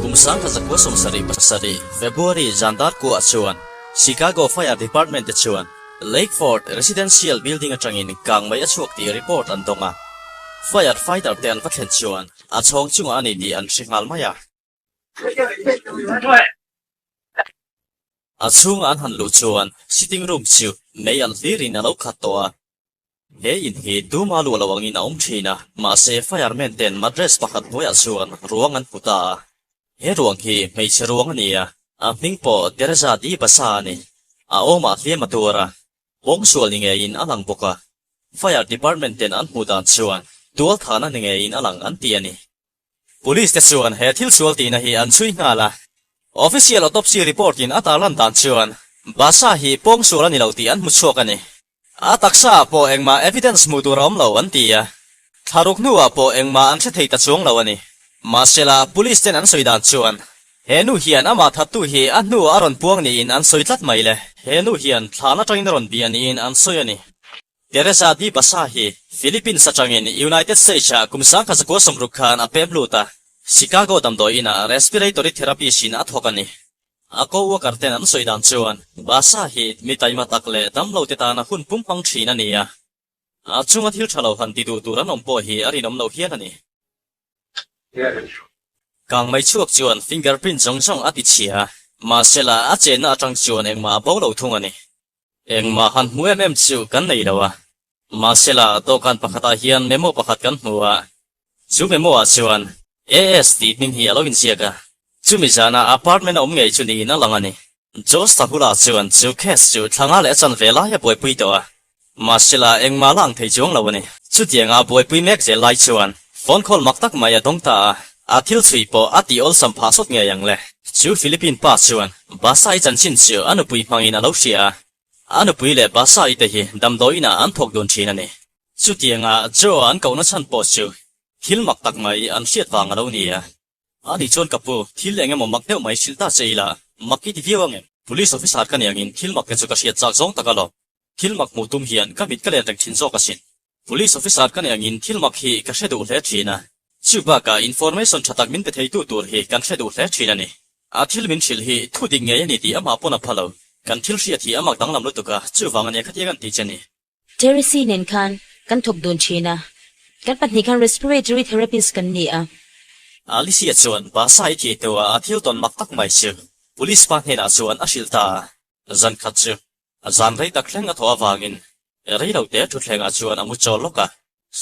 Kum 1977, February zan dar kuah chuan Chicago Fire Department te chuan Lakeford Residential Building atangin kang mai a chhuak tih report an dawng a. Fire fighter te an va thlen chuan a chhawng chungah a ni tih an hre nghal mai a. A chhunga an han luh chuan sitting room chu mei an hlirin a lo khat tawh a. He in hi tuma luah lo angin a awm thin a, mahse fireman ten mattress pakhat hnuaiah chuan ruang an hmu ta a. He ruang hi hmeichhe ruang a ni a, a hming pawh Teresa Di Basa a ni. A awmah hliam a tuar a, pawngsual ni ngeiin a lang bawk a. Fire department ten an hmuh dan chuan tualthahna ni ngeiin a lang an ti a ni. Police te chuan he thil sual tihna hi an chhui nghal a, official autopsy report in a tarlan dan chuan Basa hi pawngsual a ni lo tih an hmu chhuak a ni. A taksa ah pawh engmah evidence hmuh tur a awm lo an ti a, thlaruk hnuah pawh engmah an hre thei ta chuang lo a ni. Mahsela police ten an sawi dan chuan he nu hian amah thattu hi a hnuah a rawn puang niin an sawi tlat mai le. He nu hian thlan atangin a rawn bia niin an sawi a ni. Teresa Di Basa hi Philippines atangin United States-ah kum 1960 khan a pem lut a, Chicago damdawi inah respiratory therapist in a thawk a ni. A co-worker ten an sawi dan chuan Basa hi mi taima tak leh damlo te tana hun pum hmang thin a ni a, a chunga thil tha lo han ti duh tur an awm pawh hi a rinawm lo hial a ni. Kang mai chhuak chuan fingerprint zawng zawng a ti chhia a, mahsela a chenna atang chuan engmah a bo lo thung a ni. Engmah han hmu em em chu kan nei lo a, mahsela dawhkan pakhatah hian memo pakhat kan hmu a, chu memo ah chuan AS tih hming hi a lo inziak a, chumi zana apartment a awm ngei chu niin a lang a ni. Josh Tahula chuan chu case chu thla nga leh a chanve lai a buaipui tawh a, mahsela engmah la ang thei chuang lo a ni. Chutianga a buaipui mek zel lai chuan phone call mak tak mai a dawng ta a, a thil chhui pawh a tih awlsam phah sawt ngei ang le. Chu Philippine pa chuan Basai chanchin chu a nupui hmangin a lo hria a, a nupui leh Basai te hi damdawiin ah an thawk dun thin a ni. Chutianga Joe an kohna chhan pawh chu thil mak tak mai an hriat vang a lo ni a. Ani chuan ka pu, thil eng emaw mak deuh mai hrilh ta che ila, mak i ti viau ang em? Police officer ka ni angin thil mak te chu ka hriat chak zawng tak alawm. Thil mak hmuh tum hian ka mit ka len reng thin zawk asin. Police officer ka nih angin thil mak hi ka hre duh hle thin a, chu bakah information tha tak min pe theitu tur hi kan hre duh hle thin a ni. A thil min hrilh hi thu dik ngei a ni tih amah pawn a pha lo. Kan thil hriat hi a mak danglam lutuk a, chuvang ania khatiang an tih che ni. Teresi nen khan kan thawk dun thin a, kan pahnih khan respiratory therapist kan ni a. Alicia chuan Basa i thih hnuah a thil tawn mak tak mai chu police pa hnenah chuan a hrilh ta a, zan khat chu Zan rei tak thleng a thawh avangin rei lo te thutthlengah chuan a mu chawl lawk a.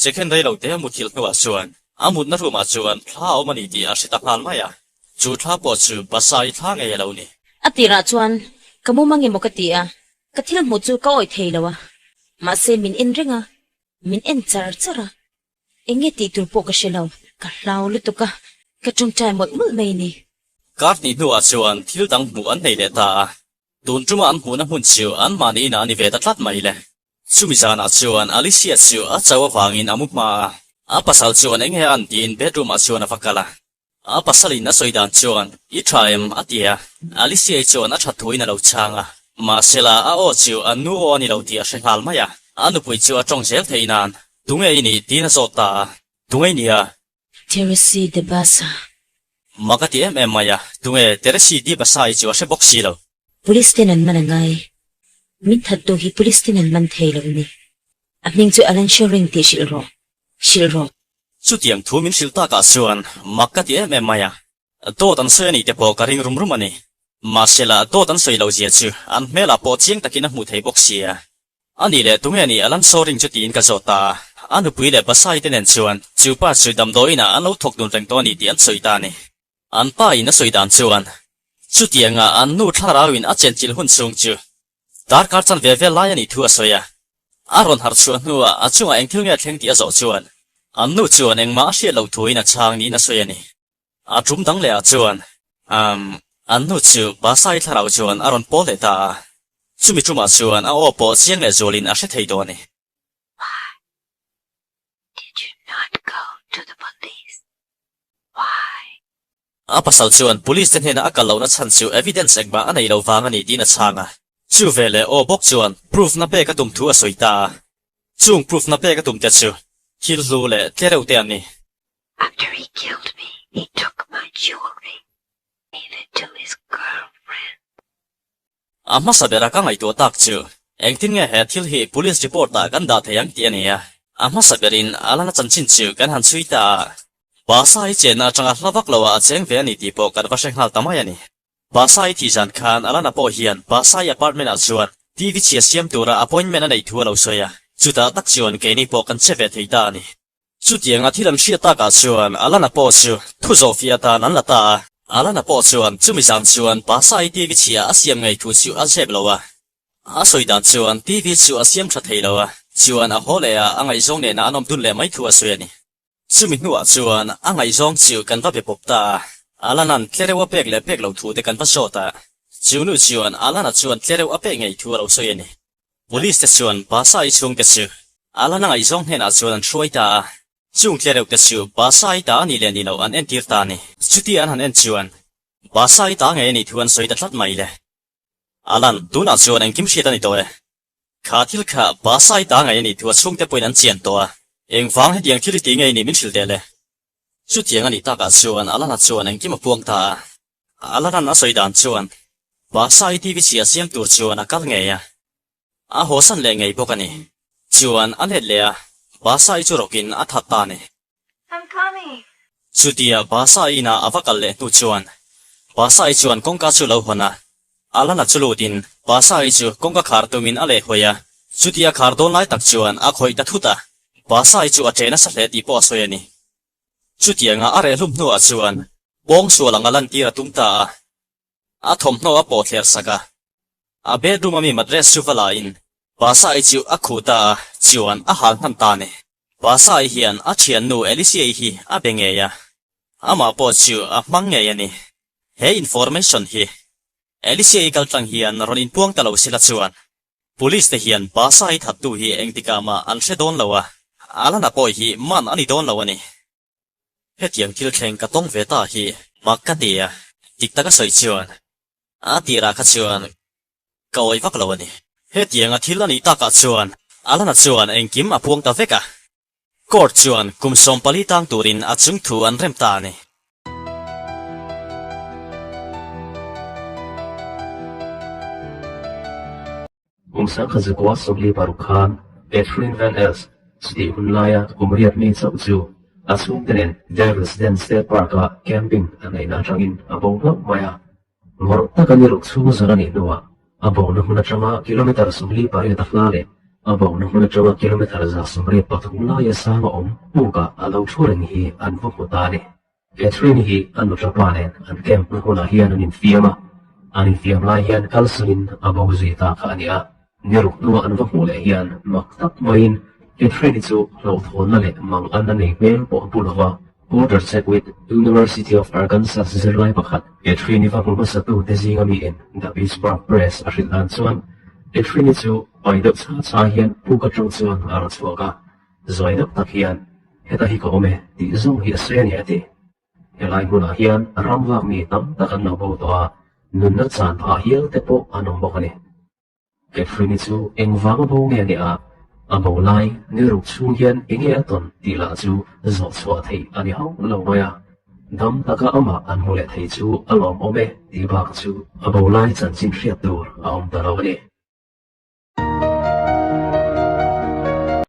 Second rei lo te a muthilh hnuah chuan a mutna room ah chuan thla a awm a ni tih a hre ta nghal mai a. Chu thla pawh chu Basai thla ngei a lo ni. A tirah chuan ka mum ang emaw ka ti a, ka thil hmuh chu ka awih thei lo a. Mahse min en reng a, min en char char a. Eng nge tih tur pawh ka hre lo, ka hlau lutuk a, ka tawngtai mawlh mawlh mai a ni. Kar hnih hnuah chuan thil dang hmuh an nei leh ta a. Tun tuma an hmuhna hmun chu anmahni inah a ni ve ta tlat mai le. Chumi zanah chuan Alicia chu a chau avangin a mu hma a, a pasal chuan eng nge an tiin bedroom ah chuan a va kal a. A pasalin a sawi dan chuan, I tha em? a ti a. Alicia-i chuan a that thuin a lo chhang a. Mahsela a aw chu a nu aw a ni lo tih a hre nghal mai a. A nupui chu a tawng zel theih nan, Tunge i nih? tiin a zawt ta a. Tunge i nih a? Teresi de Basa. Mak a ti em em mai a, tunge Teresi de Basa i chu a hre bawk si lo. Police ten an man a ngai. Min that tu hi police ten an man thei lo ni. A hming chu Alan Shoring tih hrilh rawh. Hrilh rawh. Chutiang thu min hrilh takah chuan mak ka ti em em mai a. Dawt an sawi a nih te pawh ka ring rum rum a ni. Mahsela dawt an sawi lo zia chu an hmelah pawh chiang takin a hmuh thei bawk sia. A nih leh tunge nih Alan Soring chu tiin ka zawt ta a. A nupui leh Basai te nen chuan chu pa chu damdawiin ah an lo thawk dun reng tawh a ni tih an sawi ta a ni. An pa in a sawi dan chuan chutianga an nu thlarau in a chenchilh hun chhung chu darkar chan ve vel lai a nih thu a sawi a. A rawn harh chhuah hnuah a chungah eng thil nge thleng tih a zawh chuan an nu chuan engmah a hriat loh thuin a chhang niin a sawi a ni. A tum dang leh ah chuan umm an nu chu Basai thlarau chuan a rawn pawl leh ta a, chumi tumah chuan a aw pawh chiang leh zualin a hre thei tawh a ni. Why did you not go to the police? Why? A pasal chuan police te hnena a kal lohna chhan chu evidence engmah a nei lo vang a ni tiin a chhang a. Chu veleh aw bawk chuan proof na pek a tum thu a sawi ta a, chung proof na pek a tum te chu thil hlu leh tlereuh te an ni. After he killed me, he took my jewelry. to his girlfriend. A hmasa bera ka ngaihtuah tak chu engtin nge he thil hi police report ah kan dah thei ang tih a ni a. A hmasa berin Alana chanchin chu kan han chhui ta a. Basa i chenna atanga hla vak lo ah a cheng ve a ni tih pawh kan va hre nghal ta mai a ni. Basa i thih zan khan Alana pawh hian Basa i apartment ah chuan TV chhia siam tura appointment a neih thu a lo sawi a. Chutah tak chuan keini pawh kan che ve thei ta a ni. Chutianga thil an hriat takah chuan Alana pawh chu thu zawh fiah atan an la ta a. Alana pawh chuan chumi zan chuan Pasai TV chhia a siam ngei thu chu a zep lo a. A sawi dan chuan TV chu a siam tha thei lo a, chuan a haw leh a, a ngaihzawng nena an awm dun leh mai thu a sawi a ni. Chumi hnuah chuan a ngaihzawng chu kan va be pawp ta a. Alana'n tlereuh a pek leh pek lo thu te kan va zawt a. Chu nu chuan Alana chuan tlereuh a pek ngei thu a lo sawi a ni. Police te chuan Pasai chhungte chu Alana ngaihzawng hnenah chuan an hruai ta a, chung tlereuh te chu Pasai ta a nih leh ni loh an entir ta a ni. Chutia an han en chuan Pasai ta ngei a nih thu an sawi ta tlat mai le. Alan, tunah chuan engkim hriat a ni tawh e. Kha thil kha Pasai ta ngei a nih thu a chhungte pawhin an chian tawh a, engvang hetiang thil i tih ngei ni min hrilh teh le. Chutiang a nih takah chuan Alana chuan engkim a puang ta a. Alaran a sawi dan chuan Pasai TV chhia siam tur chuan a kal ngei a, a hawsan leh ngei bawk a ni. Chuan a let leh a, Pasai chu rawkin a that ta a ni. I'm coming! Chutia Pasai inah a va kal leh hnu chuan Pasai chuan kawngka chu lo hawn a, Alana chu lutin Pasai chu kawngka khar tumin a leh hawi a, chutia khar dawn lai tak chuan a khawih ta thut a, Pasai chu a che nasa hle tih pawh a sawi a ni. Chutianga a rehhlum hnuah chuan pawngsual anga lantir a tum ta a, a thawmhnaw a pawh thler sak a. A bedroom ami mattress chu va lain Pasai chu a khuh ta a, chuan a hal hman ta a ni. Pasai hian a thiannu Alicia-i hi a be ngei a, amah pawh chu a hmang ngei a ni. He information hi Alicia-i kaltlang hian rawn inpuang ta lo sela chuan Police te hian Pasai thattu hi engtikah mah an hre dawn lo a, Alana pawh hi man a ni dawn lo a ni. Hetiang thil thleng ka tawng ve ta hi mak ka ti a, dik taka sawi chuan a tirah kha chuan ka awih vak lo a ni. Hetianga thil a nih takah chuan Alana chuan engkim a puang ta vek a, Court chuan kum 14 tang turin a chung thu an rem ta a ni. Kum sangkhat zakua 46 khan Catherine Van Els chutih hun laia kum riat mi chauh chu a chhungte nen Devil's Den State Park-a camping a neihna atangin a bo hlauh mai a. Ngawrh taka ni ruk chhung zawrh a nih hnuah a bona hmun atanga kilometre 48 a hla leh a bona hmun atanga kilometre 183 laia sang a awm pukah a lo thu reng hi an va hmu ta a ni. Catherine hi a nuṭa pa nen an camp na hmunah hian an infiam a, an infiam lai hian kalsanin a bo zui ta kha a ni a. Ni ruk hnuah an va hmuh leh hian mak tak maiin Catherine-i chu hlauhthawnna leh mang an a nei hmel pawh a pu lo va. Porter Checkwit, University of Arkansas zirlai pakhat, Catherine-i va hmu hmasatu te zinga miin The Pittsburgh Press a hrilh dan chuan Catherine-i chu pai deuh chha chha hian puk aṭang chuan a rawn chhuak a. Zawi deuh tak hian heta hi ka awm e tih zawng hi a sawi a ni a ti. Helai hmunah hian ram vak mi tam tak an lo bo tawh a, nunna chan phah hial te pawh an awm bawk a ni. Catherine-i chu engvanga bo nge a nih a, a bo lai ni ruk chhung hian enge a tawn tih lah chu zawh chhuah theih a ni hauh lo mai a. Dam taka amah an hmu leh thei chu a lawmawm e tih bak chu a bo lai chanchin hriat tur a awm ta lo a ni.